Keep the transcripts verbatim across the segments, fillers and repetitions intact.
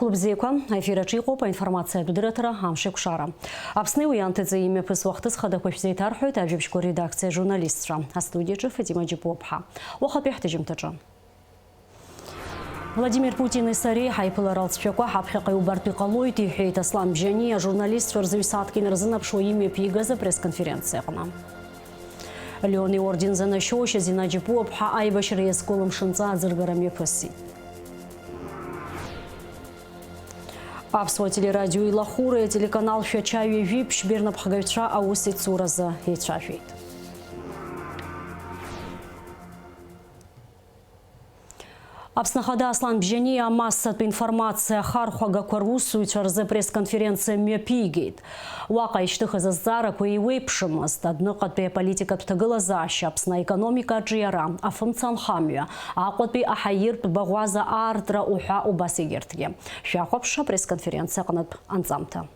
Хәылбзиақәа, аефир аҿы иҟоуп аинформациатә дырраҭара Амшеикәшара. Аԥсни уи анҭыҵи имҩаԥысуа ахҭыс хадақәа шәзеиҭарҳәоит ажәабжьқәа редакциа ажурналистцәа. Астудиаҿы Фатима Џьапуаԥҳа. Уахатәи ҳҭыжьымҭаҿы. Владимир Путини сареи ҳаиԥылара алҵшәақәа ҳаԥхьаҟа иубартә иҟалоит, иҳәеит Аслан Бжьаниа, ажурналистцәа рзы ҩ-сааҭк инарзынаԥшуа имҩаԥигаз апресс-конференциаҟны. Леон иорден занашьоушьа Зина Џьапуаԥҳа аибашьра иазку лымшынҵа аӡыргара мҩаԥысит. Аԥсуа телерадио илахәыра ателеканал Шәача ҩажәи ԥшьба рнапхгаҩцәа аус ицуразы еицәажәеит. Аԥсны Ахада Аслан Бжьаниа амассатә информациа ахархәагақәа русзуҩцәа рзы пресс-конференциа мҩаԥигеит. Уаҟа ишьҭыхыз азҵаарақәа еиуеиԥшымызт, адәныҟатәи аполитикатә ҭагылазаашьа, Аԥсны аекономика аҿиара, афымца анхамҩа, Аҟәатәи аҳаиртә баӷәаза аартра уҳәа убас егьырҭгьы. Шәахәаԥш апресс-конференциа аҟнытә анҵамҭа.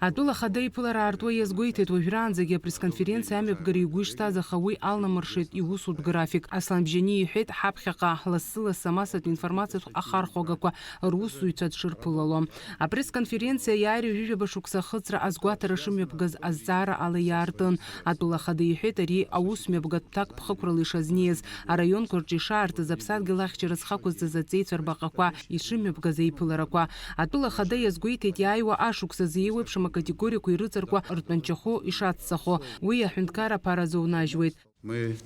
Атәыла Ахада иԥылара аартуа иазгәеиҭеит, уажәраанӡагьы апресс-конференциа амҩаԥгара игәы ишҭаз, аха уи алнамыршеит иусутә график. Аслан Бжьаниа иҳәеит, ҳаԥхьаҟа лассы-лассы амассатә информациатә ахархәагақәа русзуҩцәа дшырԥылало. Апресс-конференциа иааира ҩажәижәаба шықәса ахыҵра азгәаҭара шымҩаԥгаз азҵаара ала иаартын. Атәыла Ахада иҳәеит, ари аус мҩаԥгатә ҭакԥхықәрала ишазнеиз, араионқәа рҿы ишаартыз, аԥсадгьыл ахьчара зхақәызҵаз аҵеицәа рбаҟақәа ишымҩаԥгаз аиԥыларақәа. Атәыла Ахада иазгәеиҭеит, иааиуа ашықәс азы еиуеиԥшым акатегориақәа ирыҵаркуа ртәанчахәы ишацҵахо, уи аҳәынҭқарра аԥара азунажьуеит. Мы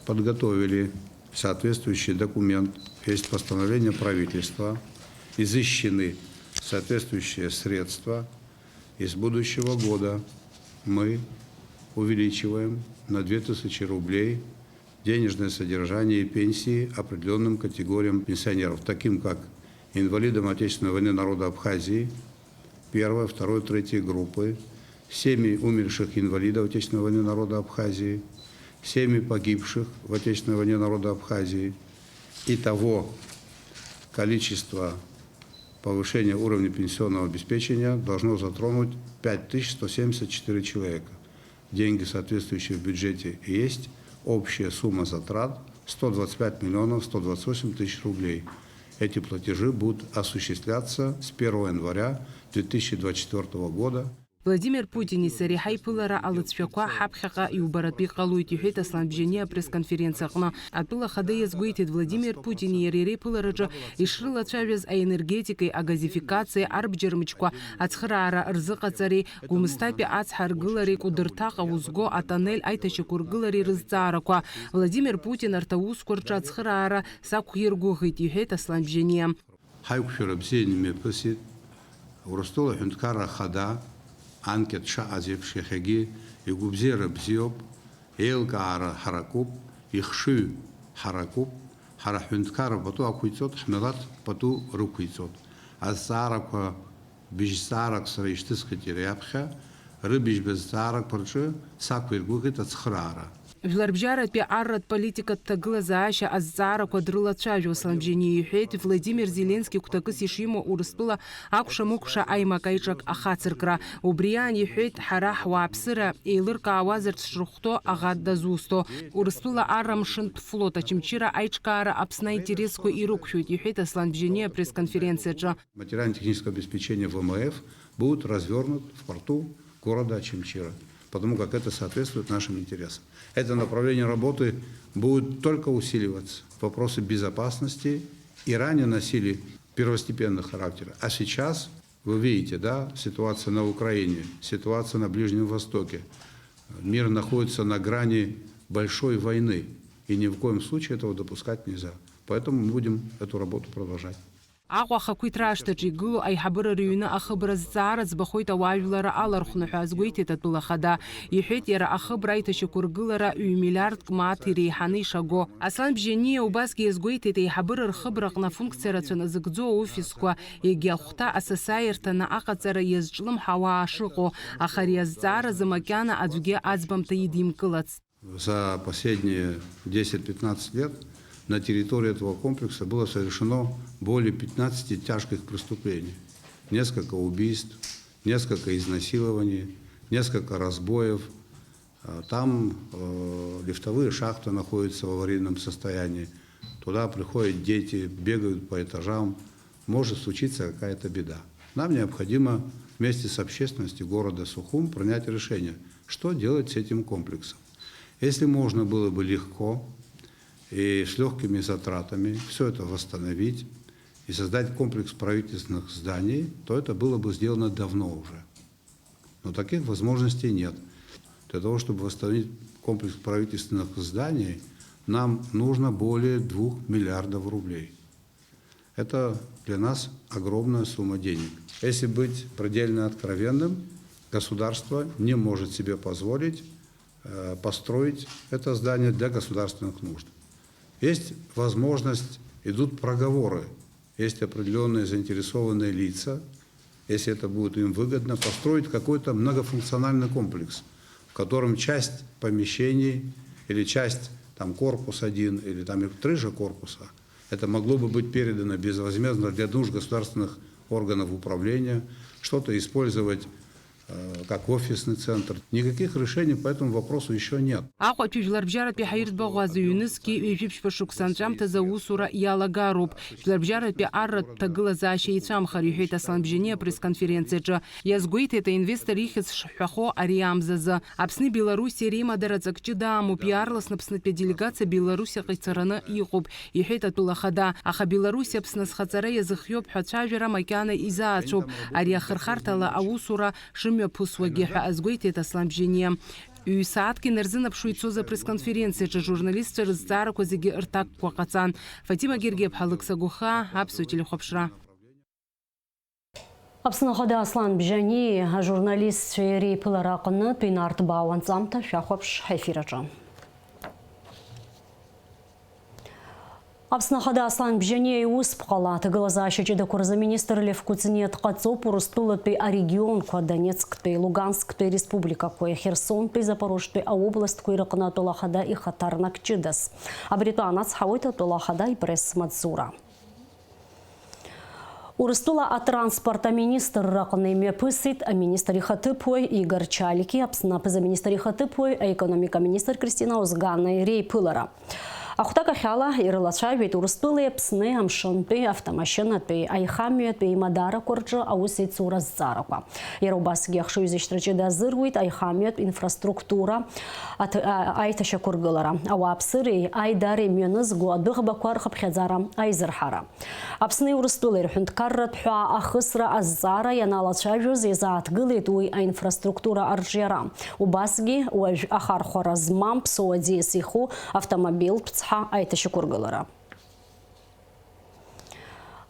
подготовили соответствующий документ, есть постановление правительства, изыщены соответствующие средства. И с будущего года мы увеличиваем на две тысячи рублей денежное содержание и пенсии определённым категориям пенсионеров, таким как инвалидам Отечественной войны народа Абхазии первой, второй, третьей группы, семьи умерших инвалидов Отечественной войны народа Абхазии, семьи погибших в Отечественной войне народа Абхазии. Итого количество повышения уровня пенсионного обеспечения должно затронуть пять тысяч сто семьдесят четыре человека. Деньги соответствующие в бюджете есть. Общая сумма затрат сто двадцать пять миллионов сто двадцать восемь тысяч рублей. Эти платежи будут осуществляться с первого января две тысячи двадцать четвёртого года. Владимир Путини сареи ҳаиԥылара алыҵшәақәа ҳаԥхьаҟа иубаратәы иҟалоит, иҳәеит Аслан Бжьаниа апресс-конференциаҟны. Атәыла Ахада иазгәеиҭеит, Владимир Путини иареи реиԥылараҿы ишрылацәажәаз аенергетикеи, агазификациеи, арбџьармычқәа ацхыраара рзыҟаҵареи, Гәымсҭатәи ацҳа аргылареи, Кәыдырҭаҟа узго атоннель аиҭашьақәыргылареи рызҵаарақәа. Владимир Путин арҭ аусқәа рҿы ацхыраара сақәиргәыӷит, иҳәеит Аслан Бжьаниа. Ҳаиқәшәара бзианы имҩаԥысит. Урыстәыла Аҳәынҭқарра Ахада анкьа дшаҟаз еиԥш иахьагьы игәабзиара бзиоуп, еилкаара ҳаракуп, ихшыҩ ҳаракуп. Ҳара ҳҳәынҭқарра пату ақәиҵоит, ҳмилаҭ пату рықәиҵоит. Азҵаарақәа быжьҵаарак сара ишьҭысхит иара иаԥхьа, рыбыжьба зҵаарақәа рҿы сақәиргәыӷит ацхыраара. Жәларбжьаратәи арратә политикатә ҭагылазаашьа азҵаарақәа дрылацәажәо Аслан Бжьаниа иҳәеит, Владимир Зеленски гәҭакыс ишимоу Урыстәыла акәша-мыкәша аимак-аиҿак ахацыркра. Убри аан иҳәеит, ҳара ҳуааԥсыра еилыркаауазарц шрыхәҭоу аӷа дазусҭоу. Урыстәыла арра мшынтә флот Очамчыра аиҿкаара Аԥсны аинтересқәа ирықәшәоит, иҳәеит Аслан Бжьаниа апресс-конференциаҿы. Материально-техническое обеспечение В М Ф будет развернут в порту города Очамчира, потому как это соответствует нашим интересам. Это направление работы будет только усиливаться. Вопросы безопасности и ранее носили первостепенный характер. А сейчас, вы видите, да, ситуация на Украине, ситуация на Ближнем Востоке. Мир находится на грани большой войны, и ни в коем случае этого допускать нельзя. Поэтому мы будем эту работу продолжать. Аҟәа ахақәиҭра ашҭаҿы игылоу аиҳабыра рыҩны ахыбра зҵаара ӡбахоит ауаажәларра алархәны ҳәа азгәеиҭеит атәыла ахада. Иҳәеит, иара ахыбра аиҭашьақәыргылара ҩ-миллиардк мааҭ иреиҳаны ишаго. Аслан Бжьаниа убасгьы иазгәеиҭеит, аиҳабыра рхыбраҟны афункциа рацәа назыгӡо аофисқәа, егьи ахәҭа асасааирҭа аҟаҵара иазҿлымҳауа шыҟоу, аха ари азҵааразы макьана аӡәгьы аӡбамҭа идимкылацт. За последние десять-пятнадцать лет на территории этого комплекса было совершено более пятнадцати тяжких преступлений. Несколько убийств, несколько изнасилований, несколько разбоев. А, там, э, лифтовые шахты находятся в аварийном состоянии. Туда приходят дети, бегают по этажам, Может случиться какая-то беда. Нам необходимо вместе с общественностью города Сухум принять решение, что делать с этим комплексом. Если можно было бы легко и с легкими затратами все это восстановить и создать комплекс правительственных зданий, то это было бы сделано давно уже. Но таких возможностей нет. Для того, чтобы восстановить комплекс правительственных зданий, нам нужно более двух миллиардов рублей. Это для нас огромная сумма денег. Если быть предельно откровенным, государство не может себе позволить э, построить это здание для государственных нужд. Есть возможность, идут проговоры, есть определенные заинтересованные лица, если это будет им выгодно, построить какой-то многофункциональный комплекс, в котором часть помещений или часть там, корпус один или там и три же корпуса, это могло бы быть передано безвозмездно для нужд государственных органов управления, что-то использовать э, как офисный центр. Никаких решений по этому вопросу еще нет. Аҟәатәи жәларбжьаратәи ҳаиртә баӷәаза ҩнызқьи ҩажәи ԥшьба шықәса анҵәамҭазы аусура иалагароуп. Жәларбжьаратәи арратә ҭагылазаашьа еицәамхар, иҳәеит Аслан Бжьаниа апресс-конференциаҿы. Иазгәеиҭеит, аинвестор ихьӡ шҳәахо ари амзазы. Аԥсни Белоруссиеи реимадара ҵак ҷыда амоуп, иаарласны Аԥснытәи аделегациа Белоруссиаҟа ицараны иҟоуп, иҳәеит атәыла ахада. Аха Белоруссиа Аԥсны азхаҵара иазыхиоуп ҳәа ацәажәара макьана изаацәоуп. Ари ахырхарҭала аусура шымҩаԥысуагьы ҳәа азгәеиҭеит Аслан Бжьаниа. Ҩ-сааҭк инарзынаԥшуа ицоз апресс-конференциаҿы ажурналистцәа рызҵаарақәа зегьы рҭакқәа ҟаҵан. Фатима Гергиаԥҳа, Алықьса Гәыхаа, Аԥсуа телехәаԥшра. Аԥсны Ахада Аслан Бжьаниеи ажурналистцәеи реиԥылара аҟнытә инарҭбаау анҵамҭа шәахәаԥш ҳаефир аҿы. Аԥсны Ахада Аслан Бжьаниа иусԥҟала аҭагылазаашьа ҷыдақәа рзы аминистр Лев Кәыҵниа дҟаҵоуп Урыстәылатәи арегионқәа, Донецктәи, Лугансктәи республикақәеи, Херсонтәи, Запорожтәи аобластқәеи рыҟны атәыла ахада ихаҭарнак ҷыдас. Абри атәы анацҳауеит атәыла ахада ипресс-маҵзура. Урыстәыла атранспорт аминистрра аҟны имҩаԥысит аминистр ихаҭыԥуаҩ Игор Чалики Аԥсны аԥыза-министр ихаҭыԥуаҩ аекономика аминистр Кристина Озганеи реиԥылара. Ахәҭакахьала ирылацәажәеит Урыстәылеи Аԥсни амшынтәи, автомашьынатәи, аихамҩатәи еимадарақәа рҿы аусеицура азҵаарақәа. Иара убасгьы ахшыҩзышьҭра ҷыда азыруит аихамҩатә инфраструктура аҭ-, а-, аиҭашьақәыргылара, ауааԥсыреи аидареи мҩанызго адәыӷбақәа рхыԥхьаӡара аизырҳара. Аԥсни Урыстәылеи рҳәынҭқарратә ҳәаа ахысра азҵаара ианалацәажәоз, иазааҭгылеит уи аинфраструктура арҿиара. Убасгьы уажә ахархәара змам ԥсуа аӡиас иху автомобильтә цҳа аиҭашьақәыргылара.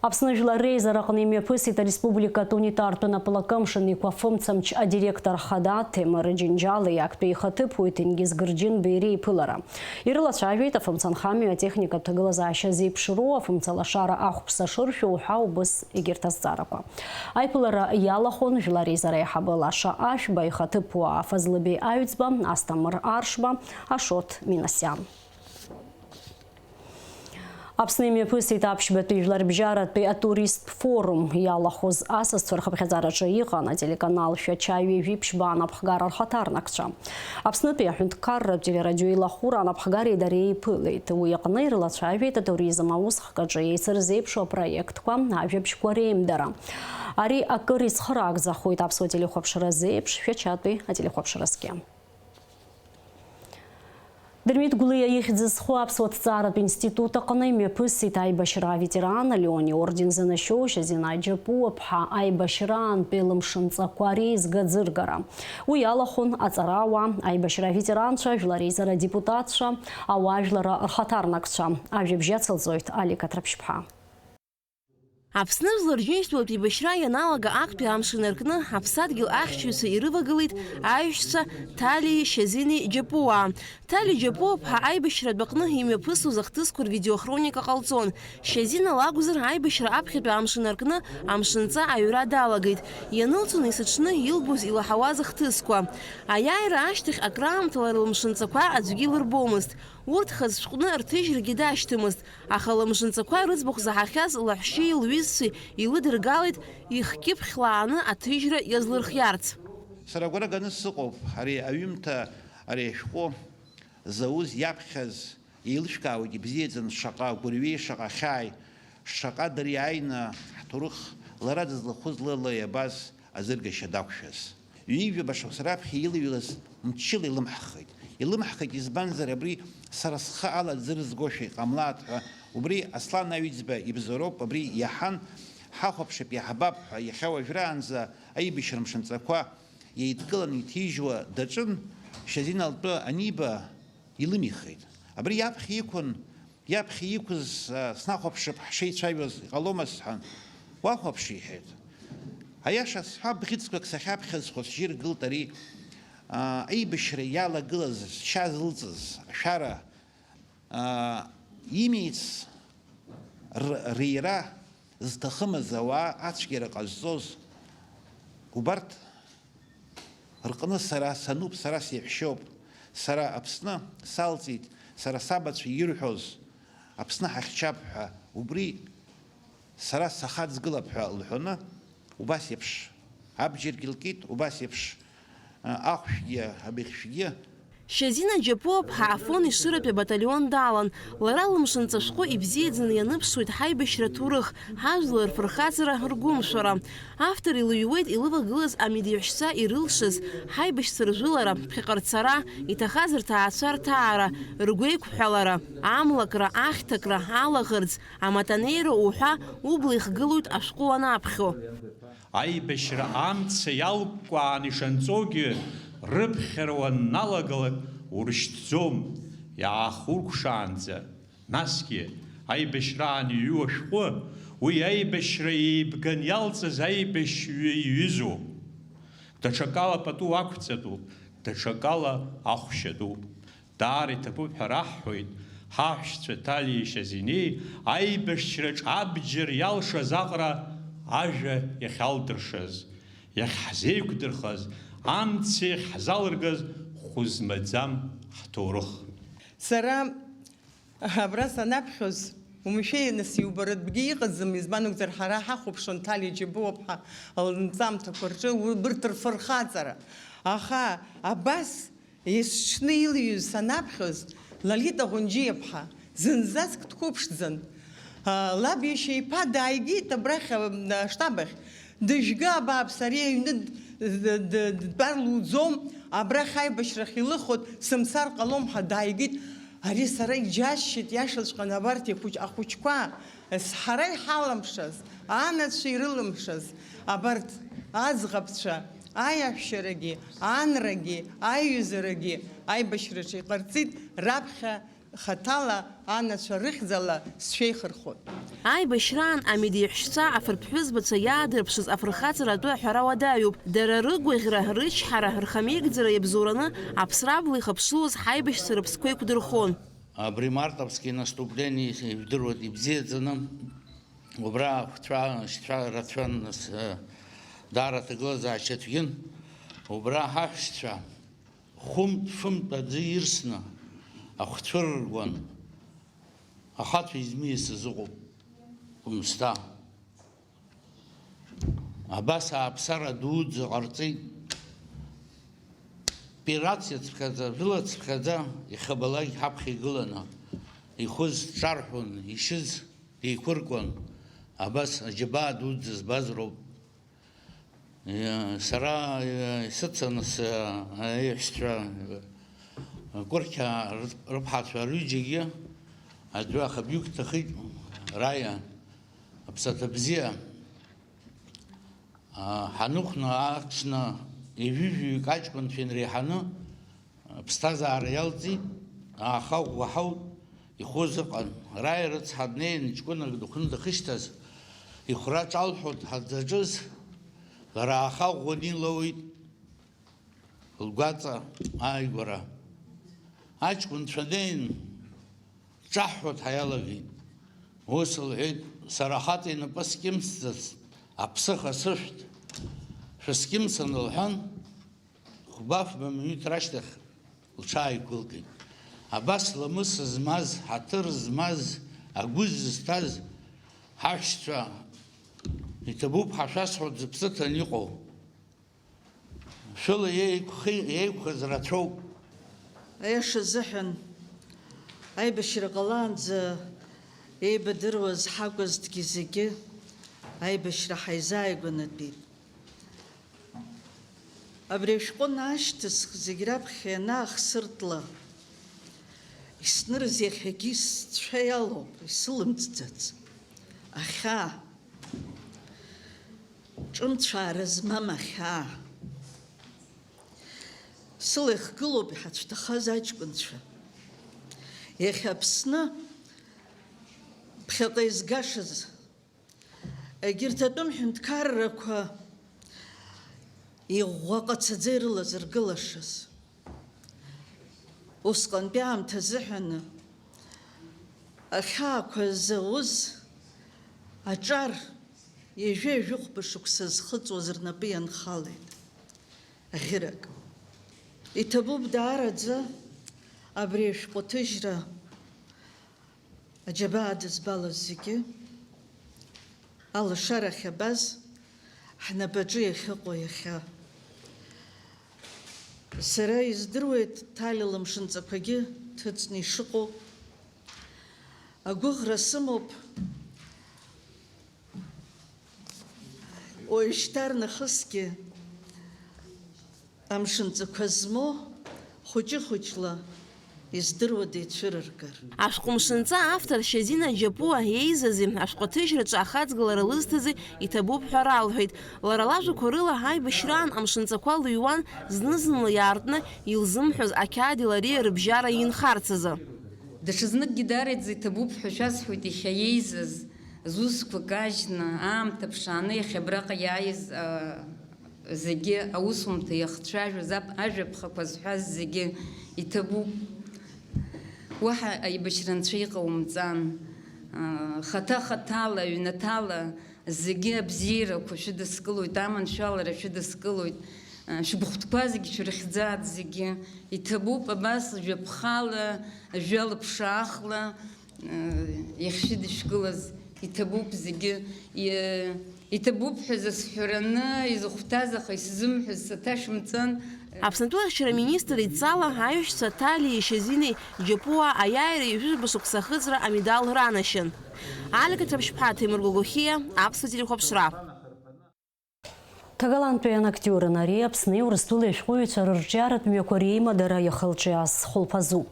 Аԥсны Жәлар Реизараҟны имҩаԥысит ареспубликатә унитартә напылакымшын еиқәафымцамч адиректор хада Ҭемыр Џьынџьали актәи ихаҭыԥуаҩ Ҭенгиз Гырџьынбеи реиԥылара. Ирылацәажәеит афымцамч ахьамоу атехникатә ҭагылазаашьа зеиԥшроу, афымцамч алашара ахәԥса шыршәоу ҳәа убыс егьырҭ азҵаарақәа. Аиԥылара иалахәын Жәлар Реизара аиҳабы Лаша Ашәба, ихаҭыԥуаа Фазлыбеи Аҩӡба, Асҭамыр Аршба, Ашот Минасиан. Аԥсны имҩаԥысит аԥшьбатәи жәларбжьаратәи атуристтә форум иалахәыз асасцәа рхыԥхьаӡараҿы иҟан ателеканал Шәача ҩажәи ԥшьба анапхгара рхаҭарнакцәа. Аԥснытәи аҳәынҭқарратә телерадиоеилахәыра анапхгареи дареи еиԥылеит. Уи аҟны ирылацәажәеит атуризм аусхкаҿы еицырзеиԥшу апроектқәа, ажәабжьқәа реимдара. Ари акыр ицхыраагӡахоит аԥсуа телехәаԥшразы еиԥш Шәачатәи ателехәаԥшразгьы. Дырмит Гәлиа ихьӡ зху аԥсуа ҭҵааратә институт аҟны имҩаԥысит аибашьра аветеран, Леон иорден занашьоу Шьазина Џьапуа-ԥҳа аибашьраантәи лымшынҵақәа реизга аӡыргара. Уи иалахәын аҵарауаа, аибашьра аветеранцәа, Жәлар Реизара адепутатцәа, ауаажәларра рхаҭарнакцәа. Ажәабжь иацылҵоит Алик Аҭраԥшьԥҳа. Аԥсны Жәлар Рџьынџьтәылатә еибашьра ианалага актәи амш инаркны, аԥсадгьыл ахьчаҩцәа ирывагылеит аиҳәшьцәа Ҭалиеи Шьазинеи Џьапуаа. Ҭали Џьапуа-ԥҳа аибашьратә аҟны имҩаԥысуаз ахҭысқәа рвидеохроника ҟалҵон. Шьазина лакәзар, аибашьра аԥхьатәи амш инаркны, амшынҵа аҩра далагеит. Ианылҵон есыҽны илбоз, илаҳауаз ахҭысқәа. Аиааира ашьҭахь акраамҭа лара лымшынҵақәа аӡәгьы илырбомызт. Урҭ хаз шәҟәны рҭыжьрагьы дашьҭамызт, аха лымшынҵақәа рыӡбахә заҳахьаз лаҳәшьеи лҩызцәеи илыдыргалеит ихкьыԥхь лааны аҭыжьра иазлырхиарц. Сара агәра ганы сыҟоуп, ари аҩымҭа, ари ашәҟәы зауз иаԥхьаз еилышәкаауеит ибзиаӡаны шаҟа гәырҩеи шаҟа хьааи, Шаҟа дара иааины ҳҭоурых лара дызлахәыз лыла иабаз азыргашьа дақәшәаз. Ҩажәаба шықәса раԥхьа илыҩлаз мчыла илымҳхеит. Илымҳхеит, избанзар, абри сара схы ала дзырызгошәа иҟамлааит ҳәа, убри Аслан Аҩӡба ибзоуроуп, абри иаҳан, ҳахәаԥшып, иаҳбап ҳәа, иахьа уажәраанӡа аибашьра мшынҵақәа еидкыланы иҭижьуа даҿын, Шьазина лтәы аниба, илымихит. Абри иаԥхьа иқәын, иаԥхьа иқәыз, а, снахәаԥшып, ҳшеицәажәоз иҟалома сҳәан. Уахәаԥш, иҳәеит. Аиаша сҳәап, бӷьыцқәак сахьаԥхьаз хәацәгьы иргылт ари, а, аибашьра иалагылаз, зшьа зылҵыз, ашәара, а, имиц р-, рира зҭахымыз ауаа ацәгьара ҟазҵоз убарҭ рҟны сара сануп, сара сеиҳәшьоуп, сара Аԥсны салҵит, сара сабацәа ирҳәоз, Аԥсны ҳахьчап ҳәа, убри сара сахаҵгылап ҳәа лҳәоны, убас еиԥш абџьаргьы лкит, убас еиԥш, а, ахәшәгьы, абыхьшәгьы. Шьазина Џьапуаԥҳа Афон Ешыратәи абаталион далан. Лара лымшынҵа шәҟәы ибзиаӡаны ианыԥшуеит ҳаибашьра аҭоурых, ҳажәлар рфырхаҵара, ргәымшәара. Автор илыҩуеит илывагылаз амедеиҳәшьцәа ирылшаз ҳаибашьцәа ржәылара, ԥхьаҟа рцара, иҭахаз рҭаацәа рҭаара, ргәеиқәҳәалара, амлакра, ахьҭакра, алаӷырӡ, аматанеира уҳәа убла ихгылоит ашәҟәы уанаԥхьо. Аибашьра амца иалкәкәаан ишанҵогьы, рыԥхьара уанналагалак уршьҭӡом, иаахуркәшаанӡа. Насгьы, аибашьраан иҩу ашәҟәы, уи аибашьра еибган иалҵыз аибашьҩы иҩызоуп. Даҽакала пату ақәҵатәуп, даҽакала ахәшьатәуп. Даара иҭабуп ҳәа раҳҳәоит, ҳаҳәшьцәа Ҭалиеи Шьазинеи аибашьраҿ абџьар иалшаз аҟара ажәа иахьалдыршаз, иахьҳзеиқәдырхаз, амца иахьҳзалыргаз хәы змаӡам ҳҭоурых. Сара абра санаԥхьоз, умшәеи, нас, иубаратәгьы иҟаӡам, избан акәзар, ҳара ҳахәаԥшуан Ҭалиа Џьабуаԥҳа лнҵамҭақәа рҿы, убырҭ рфырхаҵара. Аха абас Есҽны илҩыз санаԥхьоз, Лолита Ӷәынџьиаԥҳа, зынӡаск дқәыԥшӡан. А, лаб иашьа иԥа дааигеит абрахь, а, аштаб ахь. Дыжәга, абааԥс, ари аҩны д-, д-, д-, дтәар луӡом, абрахь аибашьрахь илыхоит, сымцар ҟалом ҳәа дааигеит. Ари сара иџьасшьеит, иашаҵәҟьаны абарҭ ихәыҷ-, ахәыҷқәа. Ес ҳара иҳалымшаз, анацәа ирылымшаз, абарҭ аӡӷабцәа, аиаҳәшьарагьы, анрагьы, аиҩызарагьы аибашьраҿы иҟарҵеит, раԥхьа хаҭала анацәа рыхьӡала сшәеихырхәоит. Аибашьраан амедеиҳәшьцәа афырҭ ԥҳәызбацәа иаадырԥшыз афырхаҵара атәы аҳәара уадаҩуп. Дара рыгәаӷьра, рычҳара, рхамеигӡара иабзоураны аԥсра абла ихыԥшылоз ҳаибашьцәа рыԥсқәа еиқәдырхон. Абри мартовски наступление ижәдыруеит ибзиаӡаны. Убра ахәцәа, шьцәа рацәан, нас, э, даара аҭагылазаашьа цәгьан. Убра ҳаҳәшьцәа хәымтә-фымтә аӡы ирсны ахәцәа рыргон. Ахацәа измиасыз ыҟоуп, Кәымсҭа. Абас ааԥсара дуӡӡа ҟарҵеит. Операциа цыԥхьаӡа, жәыла цыԥхьаӡа ихабалак ҳаԥхьа игыланы, ихәыз ҿарҳәон, ишьыз деиқәыркуан. Абас аџьабаа дуӡӡа збаз роуп. Иа, сара, иа, исыцын, сы, аиҳәшьцәа, Кәырқьа рыԥҳацәа рҩыџьагьы аӡәы ахабҩык дҭахеит, Раиа, аԥсаҭа бзиа. А, ҳаныхәна аҽны ҩажәи жәаҩык аҷкәынцәа инреиҳаны аԥсҭазаара иалҵит, ааха ӷәӷәа ҳауп, ихәыз ыҟан. Раиа рыцҳа днеин, ҷкәынак дыхәны дахьышьҭаз, ихәра ҿалҳәоит ҳаӡаҿыз, лара ааха ӷәӷәа нилоуит. Лгәаҵа ааигәара. Аҷкәынцәа неин, ҿаҳҳәо дҳаиалагеит. Ус лҳәеит, сара ахаҵа инапы скьымсӡацт, аԥсыха сышәҭ, шәыскьымсын, лҳәан, хәба-фба минуҭ рашьҭахь лҽааиқәылкит. Абас ламыс змаз, ҳаҭыр змаз, агәы зызҭаз ҳаҳәшьцәа, иҭабуп ҳәа шәасҳәоит зыԥсы ҭаны иҟоу. Шәыла еиқәхи-, еиқәхаз рацәоуп. Аиаша азыҳәан, аибашьра ҟалаанӡа Еибадыруаз ҳакәызҭгьы зегьы аибашьра ҳаизааигәанатәит. Абри ашәҟәы анаашьҭысх зегь раԥхьа ианаахсыртла, иснырыз иахьагьы сцәа иалоуп, исылымҵӡац. Ахьаа, ҿымцәаара змам ахьаа. Сыла ихгылоуп иҳацәҭахаз аҷкәынцәа. Иахьа Аԥсны ԥхьаҟа изгашаз, егьырҭ атәым ҳәынҭқаррақәа иӷәӷәа ҟацаӡа ирылазыргылашаз. Усҟантәи аамҭа азыҳәаны ахьаақәа зауз аҿар ҩажәи жәохәба шықәса зхыҵуаз рнапы ианхалеит. Аӷьырак. Иҭабуп даараӡа абри ашәҟәы ҭыжьра. Аџьабаа дызбалаз зегьы, алашара ахьабаз, ҳнапаҿы иахьыҟоу иахьа. Сара издыруеит Ҭали лымшынҵақәагьы ҭыҵны ишыҟоу. Агәыӷра сымоуп, уажәшьҭарнахысгьы амшынҵақәа змоу хәыҷы-хәыҷла издыруада ицәырыргар? Ашәҟәы мшынҵа автор Шьазина Џьапуа иеизази ашәҟәы аҭыжьраҿы ахаҵгылара лызҭази иҭабуп ҳәа ралҳәеит. Лара лажәақәа рыла, аибашьраан амшынҵақәа лыҩуан, зны-зынла иаартны илзымҳәоз ақьаади лареи рыбжьара инхарц азы. Даҽазныкгьы даараӡа иҭабуп ҳәа шәасҳәоит иахьа иеизаз, зусқәа кажьны, аамҭа ԥшааны иахьа абраҟа иааиз, а, зегьы аусумҭа иахцәажәоз, ап-, ажәаԥхақәа зҳәаз зегьы иҭабуп. Уаҳа аибашьра анцәа иҟаумҵан. А, хаҭа-хаҭала, ҩнаҭала зегьы абзиарақәа шәыдыскылоит, аманшәалара шәыдыскылоит. А, шәгәыхәтәқәа зегьы шәрыхьӡааит зегьы. Иҭабуп абас жәаԥхала, жәа-лыԥшаахла, Иахьшәыдышәкылаз иҭабуп зегьы, и-, иҭабуп ҳәа зысҳәараны изыхәҭаз, аха исзымҳәаз саҭашәымҵан. Аԥснытәыла ахьчара министр идҵала аиҳәшьцәа Ҭалиеи Шьазинеи Џьапуаа аиааира ҩажәижәаба шықәса ахыҵра амедал ранашьан. Алика Ҭаԥшьԥҳа, Ҭемыр Гогохиа, Аԥсуа телехәаԥшра. Ҭагалантәи анактиорын ари Аԥсни Урыстәылеи ашәҟәыҩҩцәа рырҿиаратә мҩақәа реимадара иахылҿиааз хәылԥазуп.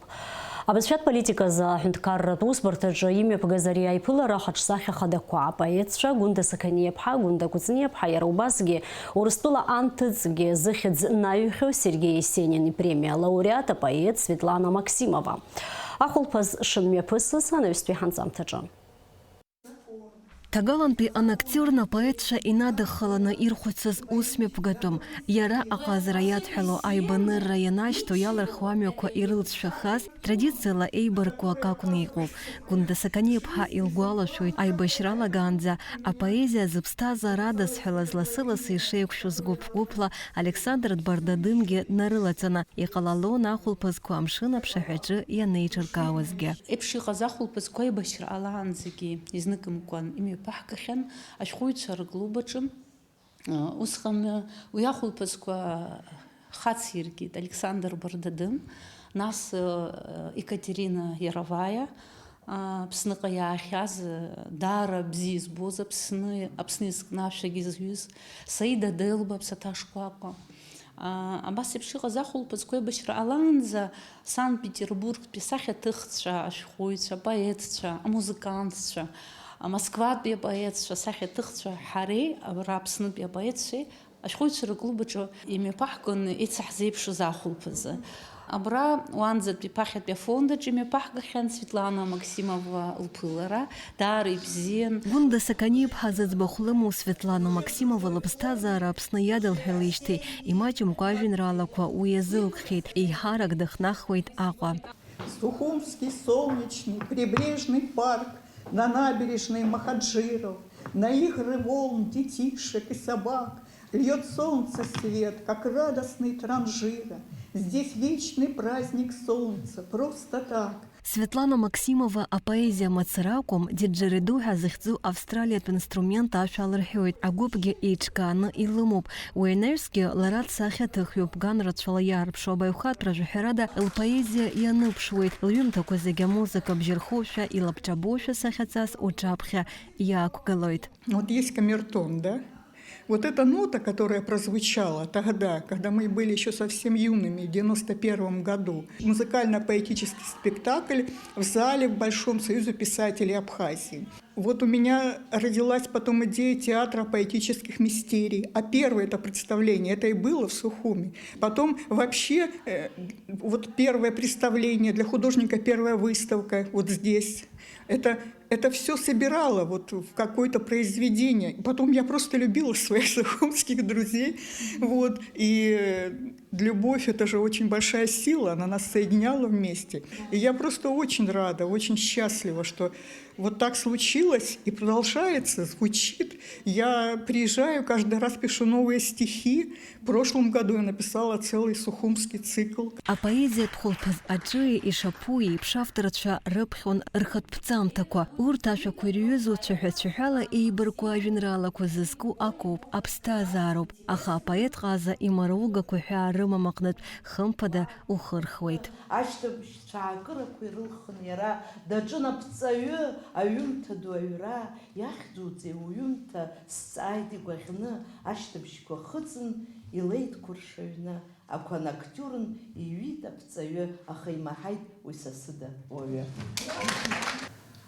Абызшәатә политиказы аҳәынҭқарратә усбарҭаҿы имҩаԥгаз ари аиԥылара хаҿсахьа хадақәа, апоетцәа Гәында Сақаниаԥҳа, Гәында Кәыҵниаԥҳа, иара убасгьы Урыстәыла анҭыҵгьы зыхьӡ наҩхьоу Сергеи Есенин ипремиа алауреат апоет Светлана Максимова. Ахәылԥаз шымҩаԥысыз анаҩстәи ҳанҵамҭаҿы. Ҭагалантәи анактиорн апоетцәа инадыххыланы ирхәыцыз ус мҩаԥгатәым. Иара аҟазара иадҳәало аибанырра ианаашьҭу иалырхуа амҩақәа ирылҵшәахаз, традициала еибаркуа акы акәны иҟоуп. Гәында Сақаниаԥҳа илгәалашәоит, аибашьра алагаанӡа апоезиа зыԥсҭазаара адызҳәалаз лассы-лассы ишеиқәшәоз гәыԥ-гәыԥла Александр Дбардадынгьы днарылаҵаны, иҟалалон ахәылԥазқәа амшын аԥшаҳәаҿы ианеиҿыркаауазгьы. Еиԥш иҟаз ахәылԥазқәа аибашьра ҟалаанӡагьы изныкымкәан имҩаԥаҳгахьан ашәҟәыҩҩцәа рыклуб аҿы. Усҟан уи ахәылԥазқәа хациркит Александр Бардадын, нас Екатерина Яроваиа, Аԥсныҟа иаахьаз, даара бзиа избоз, Аԥсны, Аԥсны изкны ашәагьы зҩыз Саида Делба, Ԥсаҭа шкәакәа. Абас еиԥш иҟаз ахәылԥазқәа аибашьра ҟалаанӡа Санкт-Петербургтәи асахьаҭыхцәа, ашәҟәыҩҩцәа, апоетцәа, амузыкантцәа, Москватәи апоетцәа, асахьаҭыхцәа, ҳареи абра Аԥснытәи апоетцәеи ашәҟәыҩҩцәа рыклуб аҿы имҩаԥаҳгон еицаҳзеиԥшыз ахәылԥазы. Абра уанӡатәи ԥахьатәи афонд аҿы имҩаԥаҳгахьан Светлана Максимова лԥылара, даара ибзиан. Гәында Сақаниаԥҳа зыӡбахә лымоу Светлана Максимова лыԥсҭазаара Аԥсны иадылҳәалеижьҭеи имаҷымкәа ажәеинраалақәа уи иазылкхьеит, еиҳарак дыхнахуеит Аҟәа. Сухумский солнечный прибрежный парк, на набережной Махаджиров, на игры волн детишек и собак льёт солнце свет, как радостный транжира. Здесь вечный праздник солнца, просто так. Светлана Максимова апоезиа мацара акәым, диджериду ҳәа захьӡу австралиатә инструмент ашәа лырҳәоит, агәыԥгьы еиҿкааны илымоуп. Уи анаҩсгьы лара дсахьаҭыхҩуп, ган рацәала иаарԥшу абаҩхатәра жәаҳәарада лпоезиа ианыԥшуеит, лҩымҭақәа зегьы амузыка бжьырхошәа, илабҿабошәа сахьаҵас уҿаԥхьа иаақәгылоит. Вот есть камертон, да? Вот эта нота, которая прозвучала тогда, когда мы были ещё совсем юными, в девяносто первом году, музыкально-поэтический спектакль в зале в Большом Союзе писателей Абхазии. Вот у меня родилась потом идея театра поэтических мистерий. А первое это представление, это и было в Сухуми. Потом вообще, э, вот первое представление для художника, первая выставка вот здесь. Это, это всё собирало вот в какое-то произведение. Потом я просто любила своих сухумских друзей. Вот. И, э, любовь, это же очень большая сила, она нас соединяла вместе. И я просто очень рада, очень счастлива, что вот так случилось и продолжается, звучит. Я приезжаю, каждый раз пишу новые стихи. В прошлом году я написала целый сухумский цикл. Апоезиатә хәылԥаз аҿы ишаԥу еиԥш авторцәа рыԥхьон рхатә ԥҵамҭақәа. Урҭ ашәақәа ирҩызоу цәаҳәа-цәаҳәала еибарку ажәеинраалақәа зызку акоуп, аԥсҭазаароуп. Аха апоет ҟаза имаругақәа ҳәаа рымам аҟнытә, хымԥада, ухырхуеит. Ашьҭыбжь цәаакырақәа ирылхын иара, даҿын аԥҵаҩы, аҩымҭа ду аҩра, иахьӡуҵеи уҩымҭа, сҵааит игәаӷьны, ашьҭыбжьқәа хыҵын, илеит қәыршәаҩны, ақәа ноктиурн иҩит аԥҵаҩы, аха имаҳаит уи сасыда уаҩы.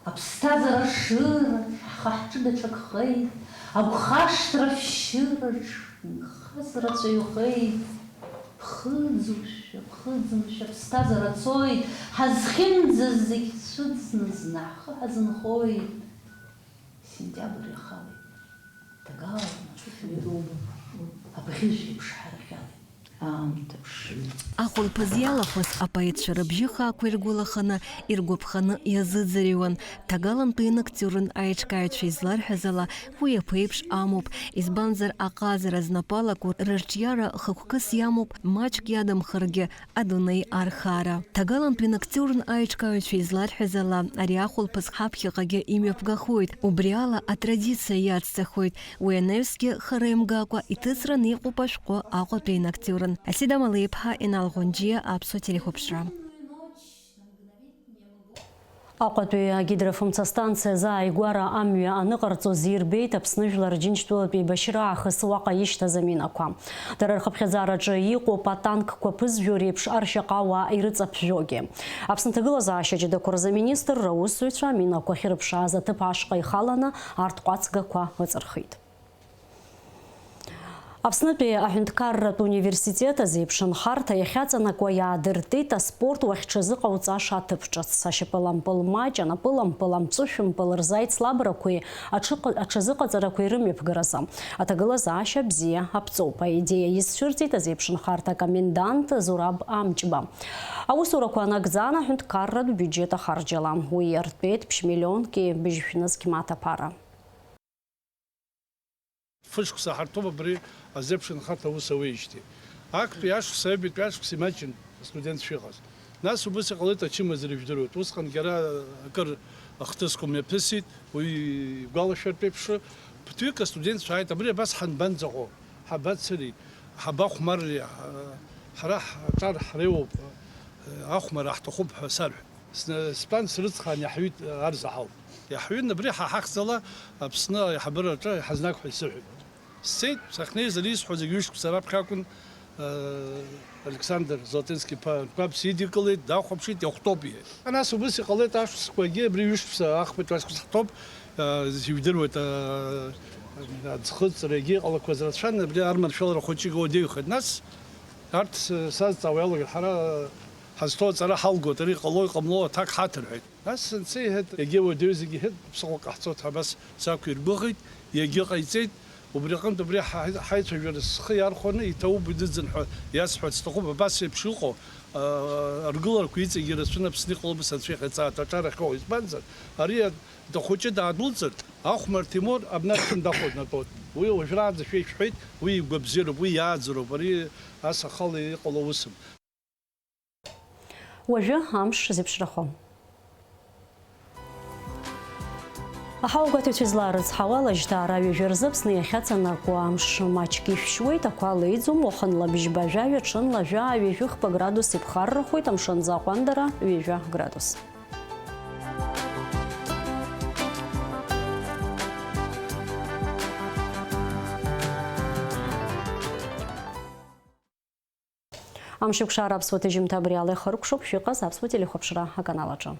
Аԥсҭазаара шыраҿ ҳхы-ҳҿы даҽакхеит, агәхашҭра ашәшьыраҿ нхаз раҵәаҩхеит. Ԥхыӡушәа, ԥхыӡымшәа аԥсҭазаара цоит, ҳазхьымӡаз зегь цәыӡны зны ҳхы ҳазынхоит. Сентиабр иахалеит, ҭагалан аҽыхьмыдоума, абӷьыжә еиԥш ҳархьалеит. Аамҭа ԥшҩы. Ахәылԥаз иалахәыз апоетцәа рыбжьы хаақәа иргәылаханы, иргәаԥханы иазыӡырҩуан. Ҭагалантәи Ноктиурн аиҿкааҩцәа изларҳәаз ала, уи аԥеиԥш амоуп, избанзар, аҟазара знапы алаку рырҿиара хықәкыс иамоуп, маҷк иадамхаргьы адунеи архаара. Ҭагалантәи Ноктиурн аиҿкааҩцәа изларҳәаз ала, ари ахәылԥаз ҳаԥхьаҟагьы имҩаԥгахоит, убри ала атрадициа иацҵахоит. Уи анаҩсгьы хара имгакәа иҭыҵраны иҟоуп ашәҟәы Аҟәатәи Ноктиурн. Асида Малеиԥҳа, Инал Ӷәанџьиа, Аԥсуа телехәаԥшра. Аҟәатәи агидрофымца станциа азы ааигәара амҩа аныҟарҵоз ирбеит Аԥсны Жәлар Џьынџьтәылатә еибашьра аахыс уаҟа ишьҭаз аминақәа. Дара рхыԥхьаӡараҿы иҟоуп атанкқәа ԥызжәо реиԥш аршьаҟа ауаа ирыҵаԥжәогьы. Аԥсны ҭагылазаашьа ҷыдақәа рзы аминистрра аусзуҩцәа аминақәа ахьырԥшааз аҭыԥ ашҟа ихаланы арҭ ҟәацгақәа ыҵырхит. Аԥснытәи аҳәынҭқарратә университет азеиԥшынхарҭа иахьаҵанакуа иаадыртит аспорт уахьҽазыҟауҵаша аҭыԥ ҿыц. Ашьапылампыл маҷ, анапылампыл, амҵәышәымпыл рзы аицлабрақәеи аҽыҟа-, аҽазыҟаҵарақәеи рымҩаԥгаразы аҭагылазаашьа бзиа аԥҵоуп. Аидеиа изцәырҵит азеиԥшынхарҭа акомендант Зураб Амҷба. Аусурақәа анагӡан, аҳәынҭқарратә биуџьет ахарџьала. Уи иартәеит ԥшь миллионки быжьшә нызқь маҭ аԥара. Фышықәса ҳарҭоуп абри азеиԥшынхарҭа аус ауеижьҭеи. Актәи ашықәса, аҩбатәи ашықәса имаҷын астудентцәа иҟаз. Нас убыс иҟалеит ачымазара ижәдыруеит. Усҟангьы ара акыр ахҭысқәа мҩаԥысит, уи игәалашәартә еиԥш, ԥыҭҩык астудентцәа ааит, абри абас ҳанбанӡаҟоу, ҳабацари, ҳабахәмарри, ҳара ҳаҿар ҳреиуоуп, ахәмарра ҳҭахуп ҳәа сарҳәеит. Сны-, стәан срыцхраан, иаҳҩит, арзаҳал. Иаҳҩын, абри ҳа ҳахьӡала Аԥсны аиҳабыраҿы иҳазнаг ҳәа исыҳәеит. Сцеит, сахьнеиз ари исҳәо зегь ҩышықәса раԥхьа акәын, э, Александр Золотинский-иԥа рқәаб сидикылеит, дахәаԥшит, иахәҭоуп, иҳәеит. Нас убыс иҟалеит ашықәсқәагьы, абри ҩышықәса, ахԥатәи ашықәс ҳҭоуп, э, ижәдыруеит, э, аӡхыҵрагьы иҟалақәаз рацәан, абри арманшәалара хәыҷык уадаҩхеит. Нас арҭ с-, сазҵаауа иалагеит, ҳара ҳазҭоу аҵара ҳалгоит, ари ҟало-иҟамло аҭак ҳаҭ, рҳәеит. Нас анцәа иҳәеит, егьа уадаҩызегь иҳәеит, ԥсыхәак ҟаҳҵоит ҳәа абас сақәиргәыӷит, егьыҟаиҵеит. Убри аҟынтә абри ҳа-, ҳаицәажәара схы иархәаны, иҭабуп, иныӡын ҳәа иасҳәарц сҭахуп, абас еиԥш иҟоу, аа, аргыларақәа иҵегьы ирацәаны Аԥсны иҟалом, ус анцәа иҟаиҵааит аҿар ахьоу. Избанзар, ари дахәыҷы даадәылҵыр, Ахәмар Ҭемур абна дшәындахәа днатәоит. Уи уажәраанӡа шәа ишәҳәеит, уи игәабзиароуп, уи иааӡароуп, ари ас ахала иҟало усым. Уажәы амш зеиԥшрахо. Аҳауагәаҭаҩцәа излаарыцҳауа, ала жьҭаара ҩажәа рзы Аԥсны иахьаҵанакуа амш маҷк ишәшьуеит, ақәа леиӡом, уахынла бжьба жәаҩа, ҽынла жәаа ҩажәи хԥа градус иԥхаррахоит, амшын аӡы аҟәандара ҩажәа градус. Амшеиқәшара аԥсуа ҭыжьымҭа абри ала ихыркәшоуп, шәыҟаз аԥсуа телехәаԥшра аканал аҿы.